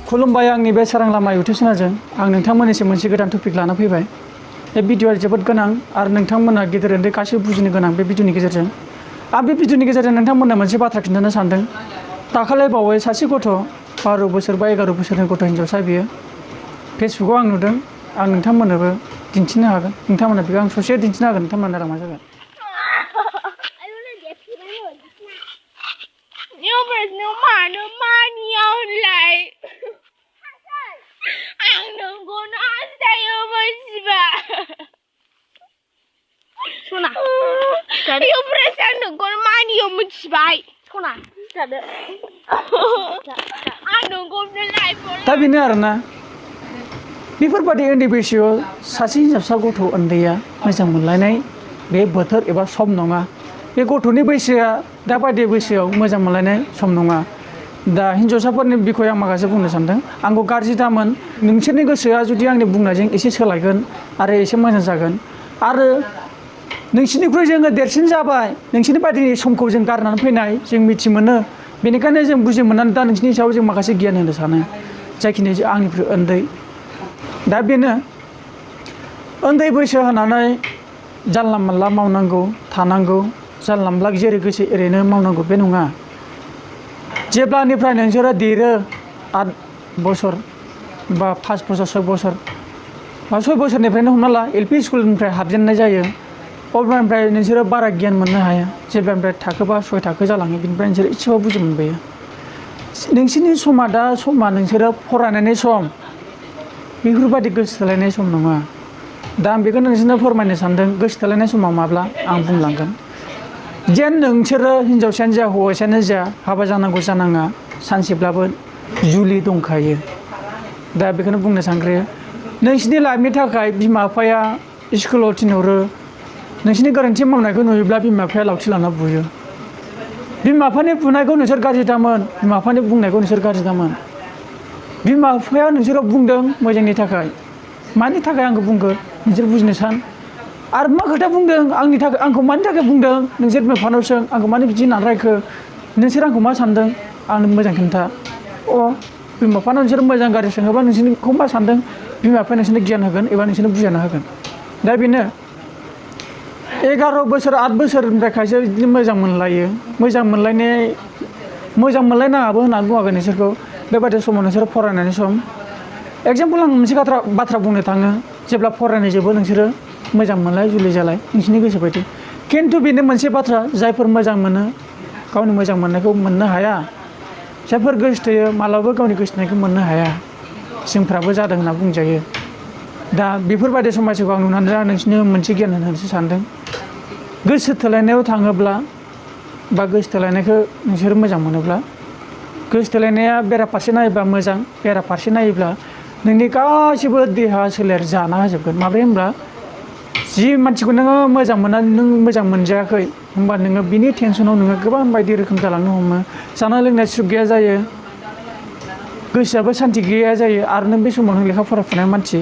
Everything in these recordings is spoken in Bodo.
खुलुमबाय आंनि बे सोरां लामा इउटुब चेनेलजों आं नोंथांमोननिसिम मोनसे गोदान टपिक लाना फैबाय। बे भिडिअआ जोबोद गोनां आरो नोंथांमोना गेदेर उन्दै गासैबो बुजिनो गोनां बे भिडिअनि गेजेरजों। आं बे भिडिअनि गेजेरजों नोंथांमोननो मोनसे बाथ्रा खिन्थानो सानदों। दाखालि बावै सासे गथ' 12 बोसोर बा 11 बोसोरनि गथ' हिनजावसा बियो फेसबुकआव आं नुदों। आं नोंथांमोननोबो दिन्थिनो हागोन। नोंथांमोना बेखौ आं ससे दिन्थिनो हागोन। नोंथांमोना नायलांबा जागोन। Sona. Iyo perasaan nunggu mani yo mencobai. Sona. Ada. Nunggu belai bola. दा बेनो आरोना बेफोरबादि उन्दै बैसोआव सासे हिनजावसा गथ' उन्दैया मोजां मोनलायनाय बे बोथोर एबा सम नङा। बे गथ'नि बैसोआ दा बायदि बैसोआव मोजां मोनलायनाय सम नङा। दा हिनजावसाफोरनि बिखय आं माखासे बुंनो सानदों। आंखौ गाज्रि दामोन। नोंसोरनि गोसोआ जुदि आंनि बुंनायजों एसे सोलायगोन आरो एसे मोजां जागोन आरो नोंसिनिख्रुइ जोङो देरसिन जाबाय। नोंसिनि बायदिनि समखौ जों गारनानै फैनाय जों मिथि मोनो। बेनिखायनो जों बुजि मोननानै दा नोंसिनि सायाव जों माखासे गियान होनो सानो। जायखिनि आंनिख्रुइ उन्दै। दा बेनो उन्दै बैसो होनानै जानला मोनला मावनांगौ थानांगौ। जानला मोनला जेरै गोसो एरैनो मावनांगौ बे नङा। जेब्लानिफ्राय नोंसोरो देरो 8 बोसोर बा 5 बोसोर 6 बोसोर बा 6 बोसोरनिफ्रायनो हमना ला LP स्कुलनिफ्राय हाबजेननाय जायो। अब्लानिफ्राय नोंसोरो बारा गियान मोननो हाया। जेब्लानिफ्राय थाखो बा 6 थाखो जालाङो बिनिफ्राय नोंसोरो एसेबाबो बुजि मोनबोयो। नोंसिनि समा दा समा नोंसोरो फरायनायनि सम। बेफोरबायदि गोसो थोलायनाय सम नङा। दा आं बेखौ नोंसोरनो फोरमायनो सानदों। गोसो थोलायनाय समाव माब्ला आं बुंलांगोन। जेन नोंसोरो हिनजावसायानो जा हौवासायानो जा हाबा जानांगौ जानाङा सानसेब्लाबो जुलि दंखायो। दा बेखौनो बुंनो सानग्रोयो। नोंसिनि लाइफनि थाखाय बिमा बिफाया स्कुलाव थिनहरो। नोंसिनि गोरोन्थि मावनायखौ नुयोब्ला बिमा बिफाया लावथि लाना बुयो। बिमा बिफानि बुनायखौ नोंसोर गाज्रि दामोन। बिमा बिफानि बुंनायखौ नोंसोर गाज्रि दामोन। बिमा बिफाया नोंसोरो बुंदों मोजांनि थाखाय। मानि थाखाय आंखौ बुंगोन नोंसोर बुजिनो सान। आरो मा खोथा बुंदों आंनि थाखाय आंखौ मानि थाखाय बुंदों नोंसोर बिमा बिफानाव सों। आंखौ मानि बिदि होननानै रायखो नोंसोर आंखौ मा सानदों आंनो मोजां खोन्था। बिमा बिफानाव नोंसोर मोजां गाज्रि सोङोबा नोंसोरखौ मा सानदों बिमा बिफाया नोंसोरनो गियान होगोन एबा नोंसोरनो बुजायना होगोन। दा बेनो 11 बोसोर 8 बोसोरनिफ्राय खायसे बिदिनो मोजां मोनलायो। मोजां मोनलायनाङाबो होननानै बुङाखै नोंसोरखौ। बेबायदि समाव नोंसोरो फरायनायनि सम। एगजामपोल आं मोनसे बाथ्रा बुंनो थाङो। जेब्ला फरायनाय जोबो नोंसोरो मोजां मोनलाय जुलि जालाय नोंसिनि गोसो बायदि। खिन्थु बेनो मोनसे बाथ्रा जायफोर मोजां मोनो गावनि मोजां मोननायखौ मोननो हाया। जायफोर गोसोथोयो मालाबाबो गावनि गोसोथोनायखौ मोननो हाया। जोंफ्राबो जादों होनना बुंजायो। दा बेफोरबायदि समायसाखौ आं नुनानै आं नोंसिनो मोनसे गियान होनोसो सानदों। गोसो थोलायनायाव थाङोब्ला बा गोसो थोलायनायखौ नोंसोर मोजां मोनोब्ला गोसो थोलायनाया बेराफारसे नायोब्ला मोजां। बेराफारसे नायोब्ला नोंनि गासैबो देहा सोलेर जाना होजोबगोन। माब्रै होनब्ला जि मानसिखौ नोङो मोजां मोननानै नों मोजां मोनजायाखै होमबा नोङो बिनि टेनसनाव नोङो गोबां बायदि रोखोम जालांनो हमो। जानाय लोंनाय सुख गैया जायो। गोसोआबो सान्थि गैया जायो। आरो नों बे समाव नों लेखा फरायफुनाय मानसि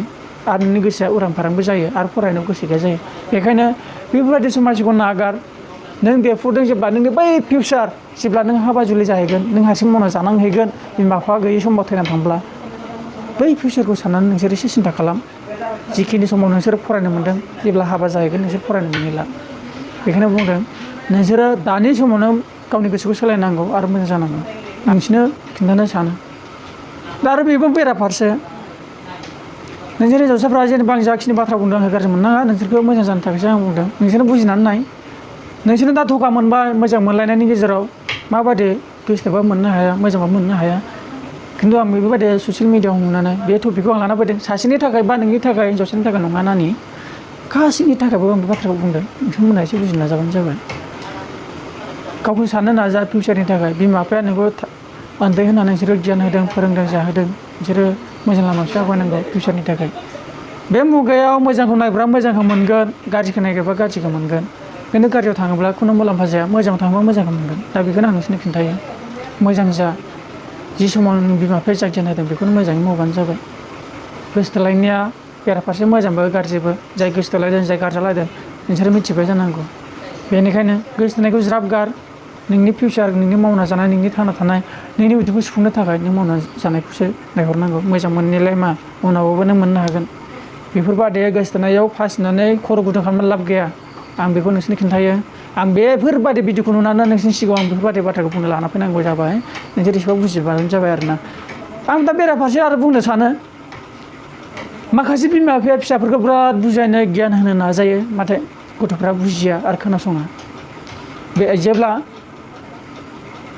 आरो नोंनि गोसोआ उरां फारांबो जायो आरो फरायनायाव गोसो गैया जायो। बेखायनो बेफोरबायदि समायसाखौ नागार। नों देरफुदों जेब्ला नोंनि बै फिउचार जेब्ला नों हाबा जुलि जाहैगोन नों हारसिं मावना जानांहैगोन बिमा बिफा गैयै समाव थैनानै थांब्ला बै फिउचारखौ साननानै नोंसोर एसे सिन्था खालाम। जिखिनि समाव नोंसोर फरायनो मोनदों जेब्ला हाबा जाहैगोन नोंसोर फरायनो मोनहैला। बेखायनो बुंदों नोंसोरो दानि समावनो गावनि गोसोखौ सोलायनांगौ आरो मोजां जानांगौ। आं नोंसोरनो खिन्थानो सानो। दा आरो बेबो बेराफारसे नोंसोर हिनजावसाफ्रा जेनेबा आं जाखिनि बाथ्रा बुंदों आंखौ गाज्रि मोननाङा। नोंसोरखौ मोजां जानो थाखायसो आं बुंदों। नोंसोरनो बुजिनानै नाय। नोंसोरनो दा धोखा मोनबाय मोजां मोनलायनायनि गेजेराव माबायदि गोसोथोबा मोननो हाया मोजांबा मोननो हाया। खिन्थु आं बेफोरबायदि ससियेल मिडियाआव नुनानै बे टपिकखौ आं लाना फैदों। सासेनि थाखाय बा नोंनि थाखाय हिनजावसानि थाखाय नङा नानि गासैनि थाखायबो आं बे बाथ्राखौ बुंदों। नोंथांमोनहा एसे बुजिनो नाजाबानो जाबाय। गावखौ साननो नाजा फिउचारनि थाखाय। बिमा बिफाया नोंखौ उन्दै होननानै नोंसोरो गियान होदों फोरोंदों जाहोदों। नोंसोरो मोजां लामायावसो आवगायनांगौ फिउचारनि थाखाय। बे मुगायाव मोजांखौ नायग्रा मोजांखौ मोनगोन। गाज्रिखौ नायग्राबा गाज्रिखौ मोनगोन। खिन्थु गाज्रियाव थाङोब्ला खुनु मुलाम्फा जाया। मोजाङाव थाङोब्ला मोजांखौ मोनगोन। दा बेखौनो आं नोंसोरनो खिन्थायो। मोजां जा। जि समाव बिमा बिफाया जा गियान होदों बेखौनो मोजाङै मावबानो जाबाय। गोसो थोलायनाया बेराफारसे मोजांबो गाज्रिबो। जाय गोसो थोलायदों जाय गारजालायदों नोंसोरो मिथिबाय जानांगौ। बेनिखायनो गोसो थोनायखौ ज्राब गार। नोंनि फिउचार नोंनि मावना जानाय नोंनि थांना थानाय नोंनि उदैखौ सुफुंनो थाखाय नों मावना जानायखौसो नायहरनांगौ मोजां मोननायलाय मा उनावबो नों मोननो हागोन बेफोरबादि गोसोथोनायाव फासिनानै खर' गुदुं खालामनानै लाब गैया आं बेखौ नोंसोरनो खिन्थायो आं बेफोरबादि भिडिअखौ नुनानै नोंसोरनि सिगाङाव आं बेफोरबादि बाथ्राखौ बुंनो लाना फैनांगौ जाबाय नोंसोर एसेबां बुजिबानो जाबाय आरोना आं दा बेराफारसे आरो बुंनो सानो माखासे बिमा बिफाया फिसाफोरखौ बिराद बुजायनो गियान होनो नाजायो नाथाय गथ'फ्रा बुजिया आरो खोनासङा बे जेब्ला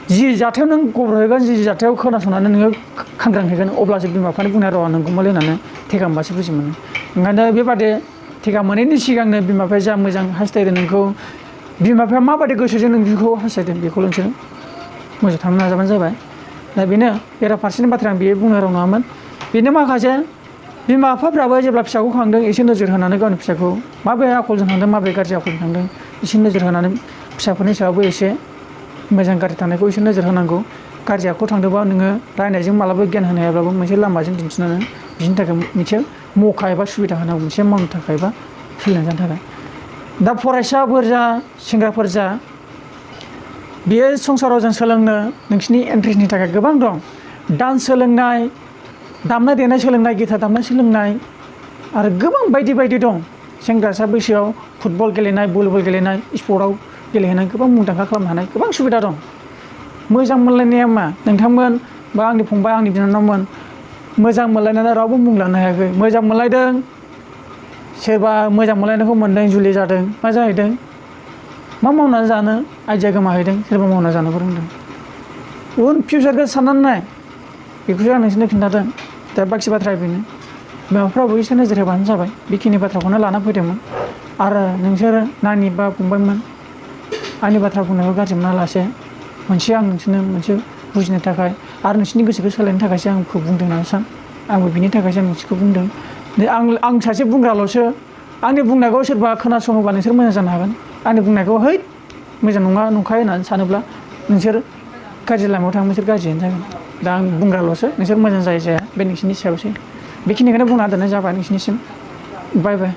जि जाथायाव नों गब्र'हैगोन जि जाथायाव खोनासंनानै नोङो खांग्रांहैगोन अब्लासो बिमा बिफानि बुंनाय रावा नंगौमोनलै होननानै थेगा मोनबासो बुजि मोनो ओंखायनो बेबादि थेगा मोनैनि सिगांनो बिमा बिफाया जा मोजां हास्थायदों नोंखौ बिमा बिफाया माबादि गोसोजों नोंखौ हास्थायदों बेखौ नोंसोर मोजां थांनो नाजाबानो जाबाय दा बेनो बेराफारसेनि बाथ्रा आं बे बुंनो राव नङामोन बेनो माखासे बिमा बिफाफ्राबो जेब्ला फिसाखौ खांदों एसे नोजोर होनानै गावनि फिसाखौ माबे आखलजों थांदों माबे गाज्रि आखलजों थांदों एसे नोजोर होनानै फिसाफोरनि सायावबो एसे मोजां गाज्रि थानायखौ एसे नोजोर होनांगौ गाज्रि आखुआव थांदोंबा नोङो रायनायजों मालाबा गियान होनो हायाब्लाबो मोनसे लामाजों दिन्थिनानै बिनि थाखाय मोनसे मौका एबा सुबिदा होनांगौ मोनसे मावनो थाखाय एबा सोलिना जानो थाखाय दा फरायसाफोर जा सेंग्राफोर जा बेयो संसाराव जों सोलोंनो नोंसिनि इन्ट्रेस्टनि थाखाय गोबां दं डान्स सोलोंनाय दामनाय देनाय सोलोंनाय गिटार दामनाय सोलोंनाय आरो गोबां बायदि बायदि दं सेंग्रासा बैसोआव फुटबल गेलेनाय भलिबल गेलेनाय स्पर्टआव गेलेहैनाय गोबां मुंदांखा खालामनो हानाय गोबां सुबिदा दं मोजां मोनलायनाया मा नोंथांमोन बा आंनि फंबाय आंनि बिनानावमोन मोजां मोनलायनानै रावबो मुं लानो हायाखै मोजां मोनलायदों सोरबा मोजां मोनलायनायखौ मोनदों जुलि जादों मा जाहैदों मा मावनानै जानो आइडिया गोमाहैदों सोरबा मावना जानोबो रोंदों उन फिउचारखौ साननानै नाय बेखौसो आं नोंसोरनो खिन्थादों दा बाखि बाथ्राया बेनो बिमाफ्राबो एसे नोजोर होबानो जाबाय बेखिनि बाथ्राखौनो लाना फैदोंमोन आरो नोंसोर नानि बा फंबायमोन आंनि बाथ्रा बुंनायखौ गाज्रि मोनालासे मोनसे आं नोंसोरनो मोनसे बुजिनो थाखाय आरो नोंसोरनि गोसोखौ सोलायनो थाखायसो आंखौ बुंदों होननानै सान आंबो बिनि थाखायसो आं नोंसोरखौ बुंदों आं सासे बुंग्राल'सो आंनि बुंनायखौ सोरबा खोनासङोबा नोंसोर मोजां जानो हागोन आंनि बुंनायखौ है मोजां नङा नंखाय होननानै सानोब्ला नोंसोर गाज्रि लामायाव थाङो नोंसोर गाज्रियानो जागोन दा आं बुंग्राल'सो नोंसोर मोजां जायो जाया बे नोंसोरनि सायावसो बेखिनिखौनो बुंना दोननाय जाबाय नोंसोरनिसिम बाय बाय